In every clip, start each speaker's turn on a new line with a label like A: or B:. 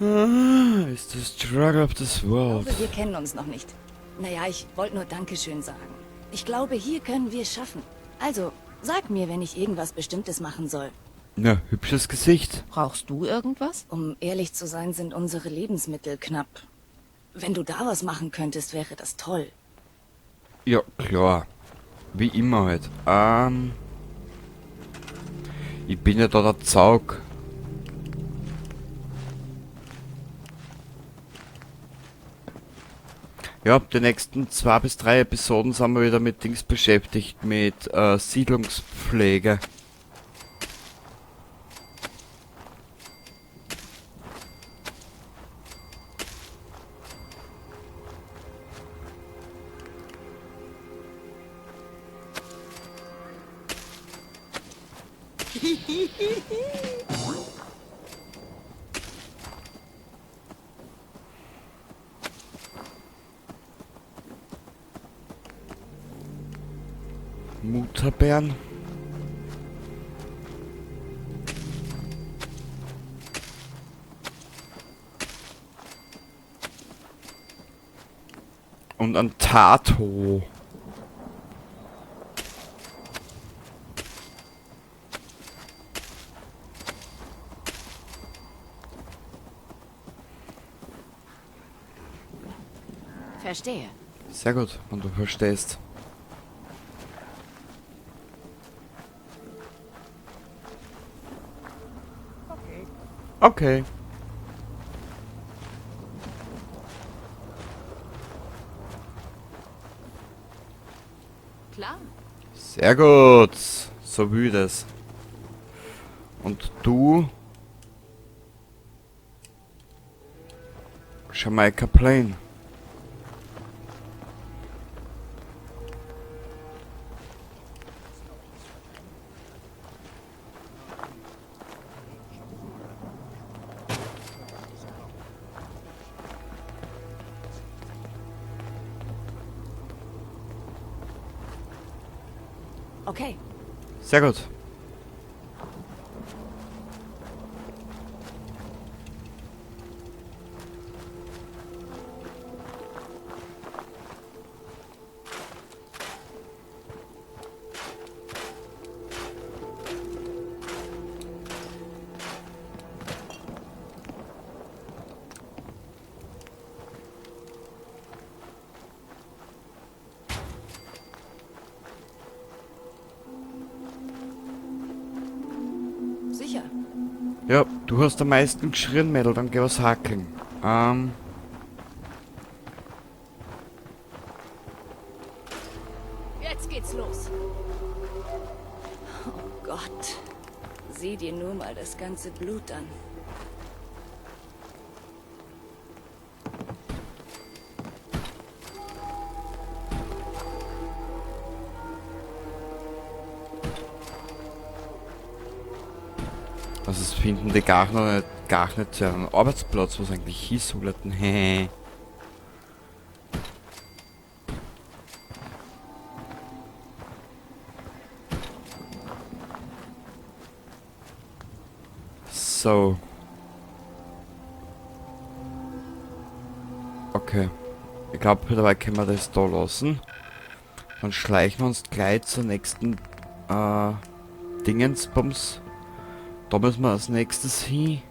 A: Ah, it's the struggle of this
B: Ich
A: world.
B: glaube, wir kennen uns noch nicht. Naja, ich wollte nur Dankeschön sagen. Ich glaube, hier können wir es schaffen. Also, sag mir, wenn ich irgendwas Bestimmtes machen soll.
A: Na, hübsches Gesicht.
C: Brauchst du irgendwas?
B: Um ehrlich zu sein, sind unsere Lebensmittel knapp. Wenn du da was machen könntest, wäre das toll.
A: Ja, klar. Wie immer halt. Ich bin ja da der Zaug. Ja, die nächsten 2 bis 3 Episoden sind wir wieder mit Dings beschäftigt, mit Siedlungspflege. Mutterbeeren. Und ein Tato.
C: Verstehe.
A: Sehr gut, wenn du verstehst. Okay.
C: Klar.
A: Sehr gut. So wie das. Und du? Jamaica Plain.
B: Okay.
A: Sehr gut.
B: Sicher.
A: Ja, du hast am meisten geschrien, Mädel, dann geh was hackeln.
B: Jetzt geht's los. Oh Gott. Sieh dir nur mal das ganze Blut an.
A: Also es finden die gar noch nicht, gar nicht zu einem Arbeitsplatz, was eigentlich hieß, sollten. Hehe. So. Okay. Ich glaub, dabei können wir das da lassen. Dann schleichen wir uns gleich zur nächsten Dingensbums. Da müssen wir als nächstes hin.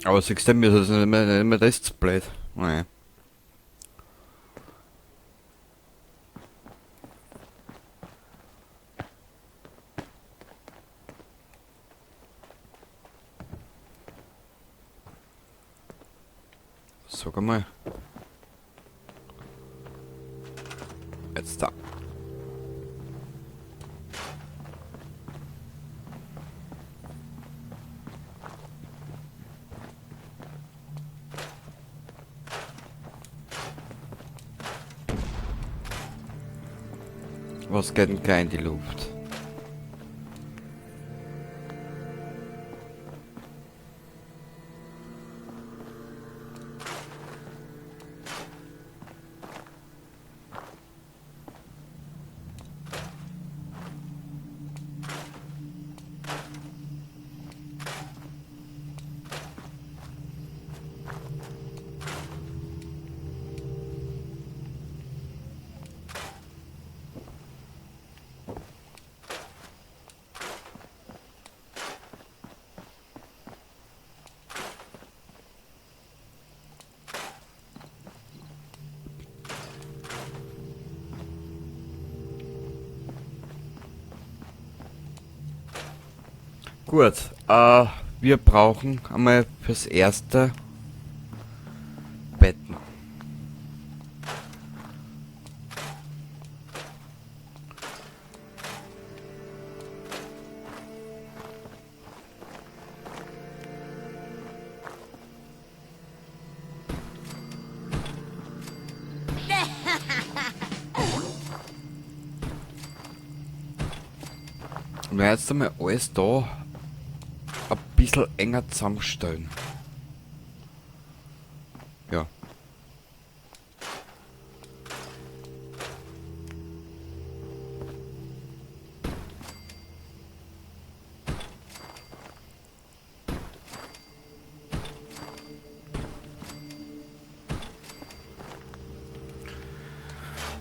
A: Aber siehst du, mir ist das nicht mehr das zu blöd. Nein. Sag einmal. Jetzt da. Was geht denn gleich in die Luft? Gut, wir brauchen einmal fürs erste Betten. Wir jetzt einmal alles da ein bisschen enger zusammenstellen. Ja.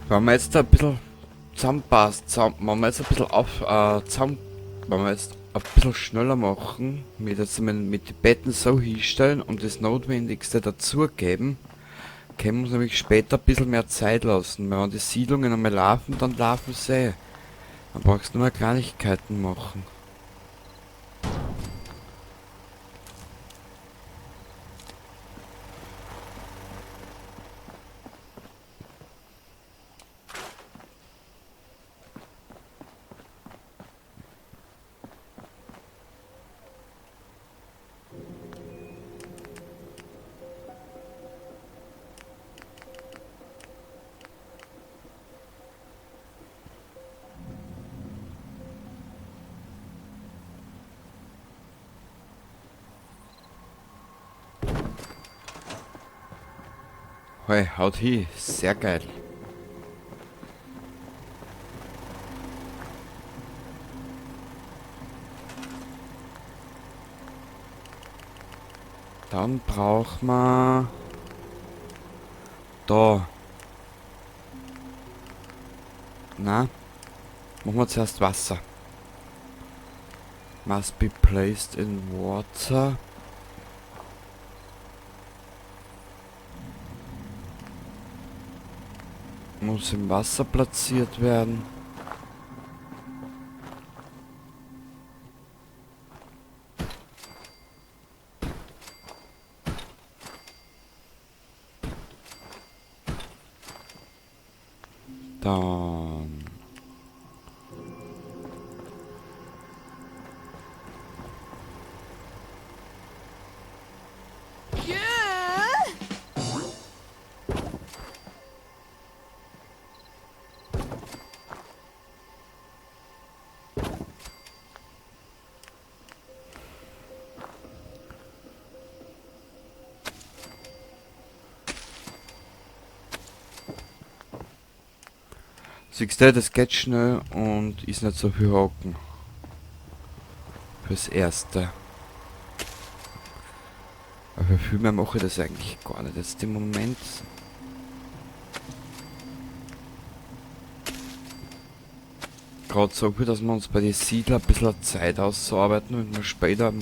A: Wenn wir jetzt ein bisschen zusammenpasst, zusammen, wenn wir jetzt ein bisschen auf, zusammen, wenn wir jetzt ein bisschen schneller machen, mit jetzt mit den Betten so hinstellen und das Notwendigste dazugeben, können wir uns nämlich später ein bisschen mehr Zeit lassen. Weil wenn die Siedlungen einmal laufen, dann laufen sie. Dann brauchst du nur mehr Kleinigkeiten machen. Hey, haut hin, sehr geil. Dann braucht man da. Na, machen wir zuerst Wasser. Must be placed in water. Muss im Wasser platziert werden. Dann. Siehst du, das geht schnell und ist nicht so viel Haken. Fürs Erste. Aber für viel mehr mache ich das eigentlich gar nicht. Jetzt im Moment. Gerade so viel, dass wir uns bei den Siedlern ein bisschen Zeit auszuarbeiten und wir später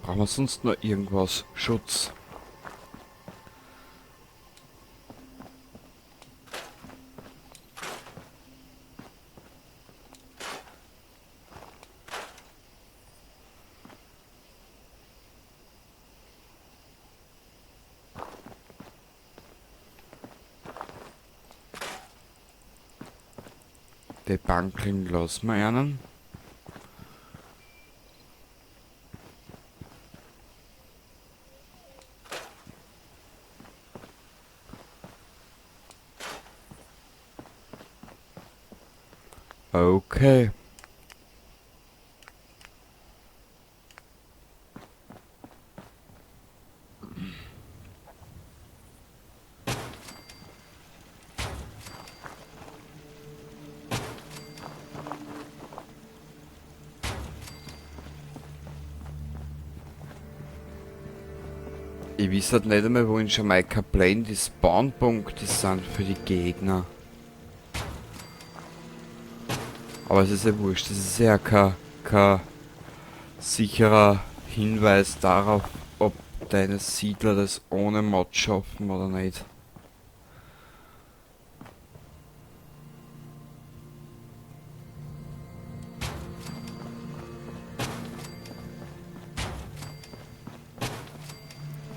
A: brauchen wir sonst noch irgendwas? Schutz. Die Bankeln lassen wir einen. Okay. Ich weiß halt nicht einmal, wo in Jamaica Plain die Spawnpunkte sind für die Gegner. Aber es ist ja wurscht, das ist ja kein sicherer Hinweis darauf, ob deine Siedler das ohne Mod schaffen oder nicht.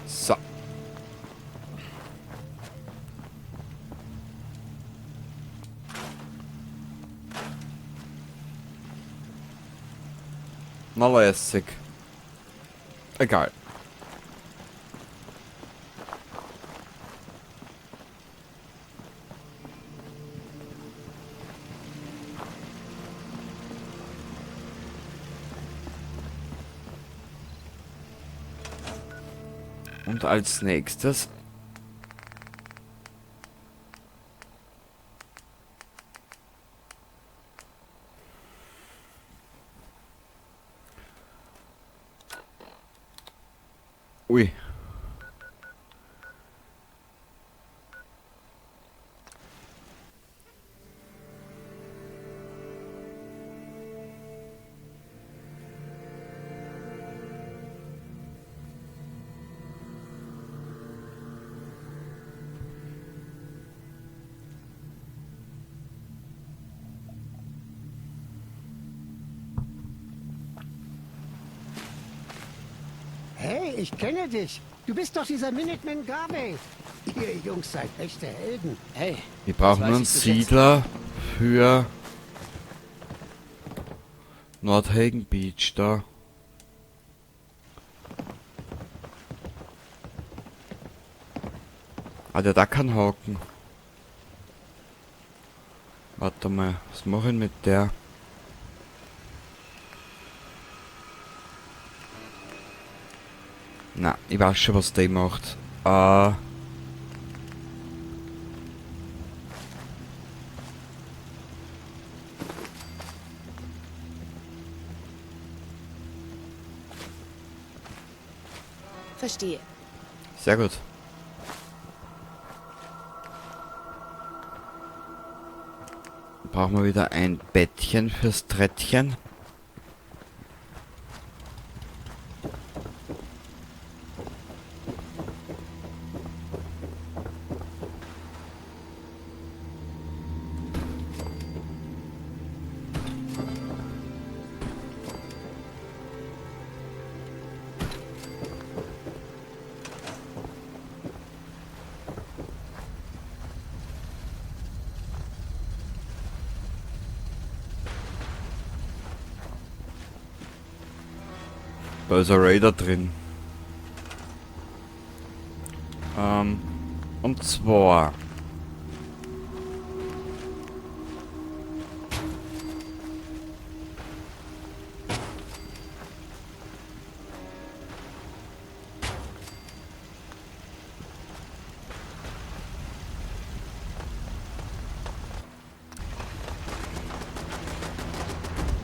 A: So. Na lässig. Egal. Und als nächstes Ui.
D: Hey, ich kenne dich. Du bist doch dieser Minuteman Garvey. Ihr Jungs seid echte Helden.
E: Hey,
A: Wir brauchen
E: das
A: nur
E: weiß
A: einen
E: ich zu schätzen.
A: Siedler für Nordhagen Beach da. Ah, der da kann haken. Warte mal, was mache ich mit der? Na, ich weiß schon, was der macht.
B: Verstehe.
A: Sehr gut. Brauchen wir wieder ein Bettchen fürs Trettchen. Da ist ein Raider drin. Und zwar...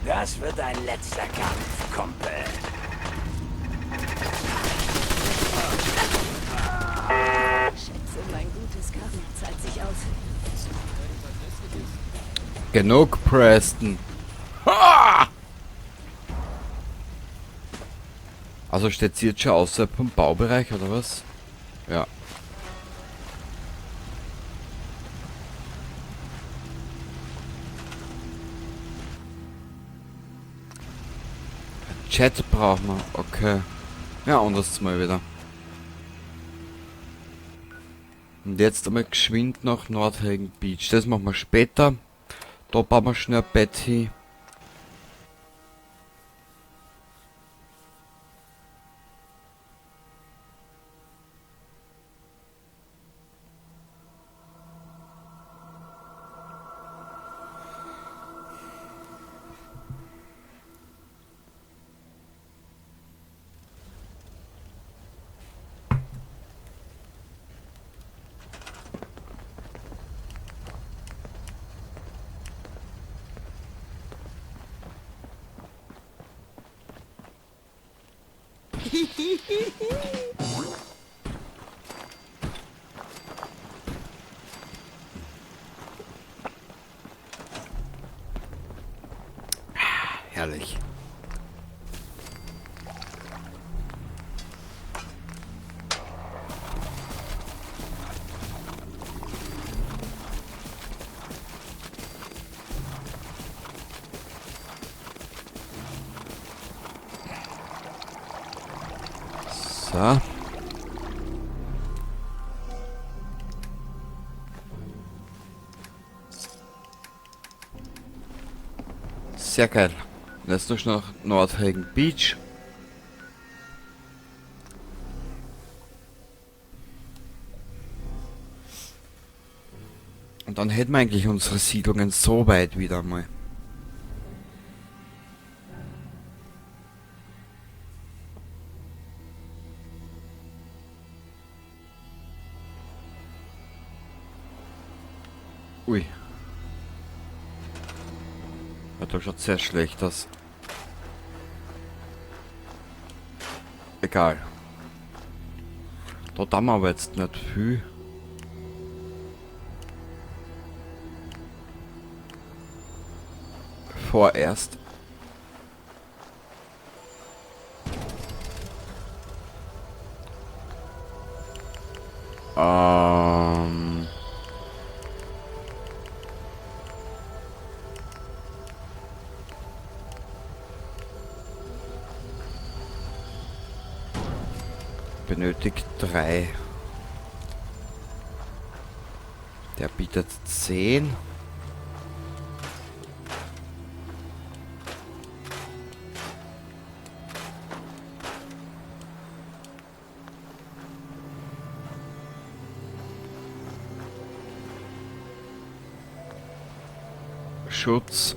F: Das wird dein letzter Kampf, Kumpel.
B: Schätze, mein gutes Karma zahlt sich aus.
A: Genug, Preston. Ha! Also steht sie jetzt schon außerhalb vom Baubereich, oder was? Ja. Chat brauchen wir, okay. Ja, und das mal wieder. Und jetzt einmal geschwind nach Nordhagen Beach. Das machen wir später. Da bauen wir schnell ein Bett hin. Herrlich. So. Sehr geil. Und jetzt noch nach Nordhagen Beach. Und dann hätten wir eigentlich unsere Siedlungen so weit wieder mal. Ui. Ja, das schaut sehr schlecht aus. Egal. Da tun wir aber jetzt nicht viel. Vorerst. Benötigt 3. Der bietet 10. Schutz.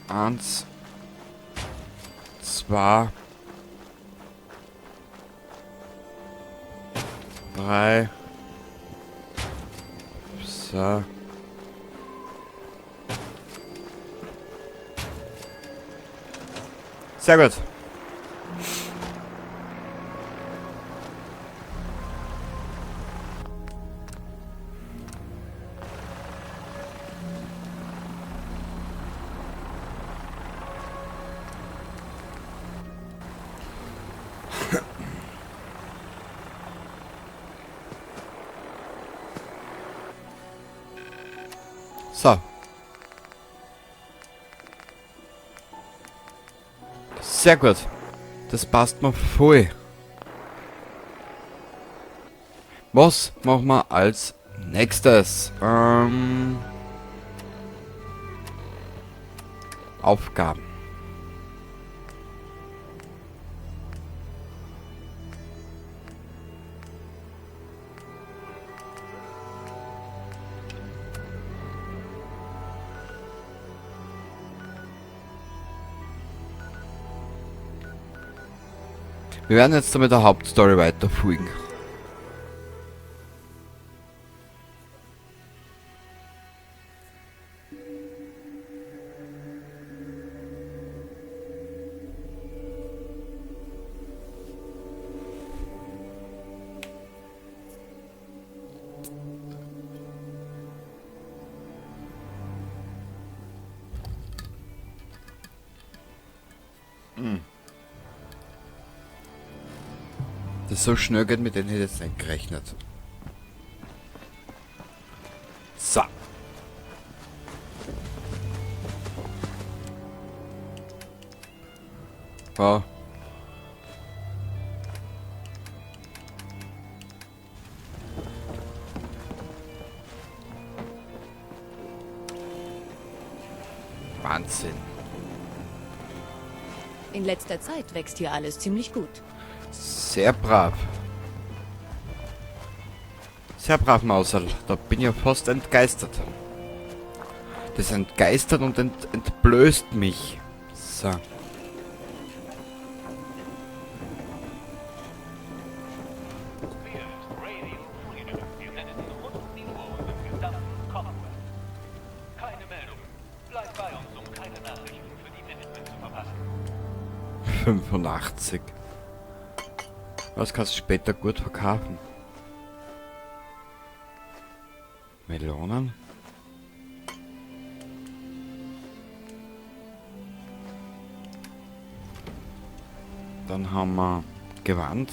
A: Eins, 2, 3, so. Sehr gut. So. Sehr gut. Das passt mir voll. Was machen wir als nächstes? Aufgaben. Wir werden jetzt mit der Hauptstory weiterführen. Das so schnell geht, mit denen hätte ich jetzt nicht gerechnet. So. Ja. Wahnsinn.
B: In letzter Zeit wächst hier alles ziemlich gut.
A: Sehr brav. Sehr brav, Mauserl. Da bin ich ja fast entgeistert. Das entgeistert und entblößt mich. So.
E: Hier ist Radio Freedom. Wir senden rund um die Uhr und im gesamten Commonwealth. Keine Meldungen. Bleib bei uns, um keine Nachrichten für die Minutemen zu verpassen.
A: 85. Was kannst du später gut verkaufen? Melonen? Dann haben wir Gewand.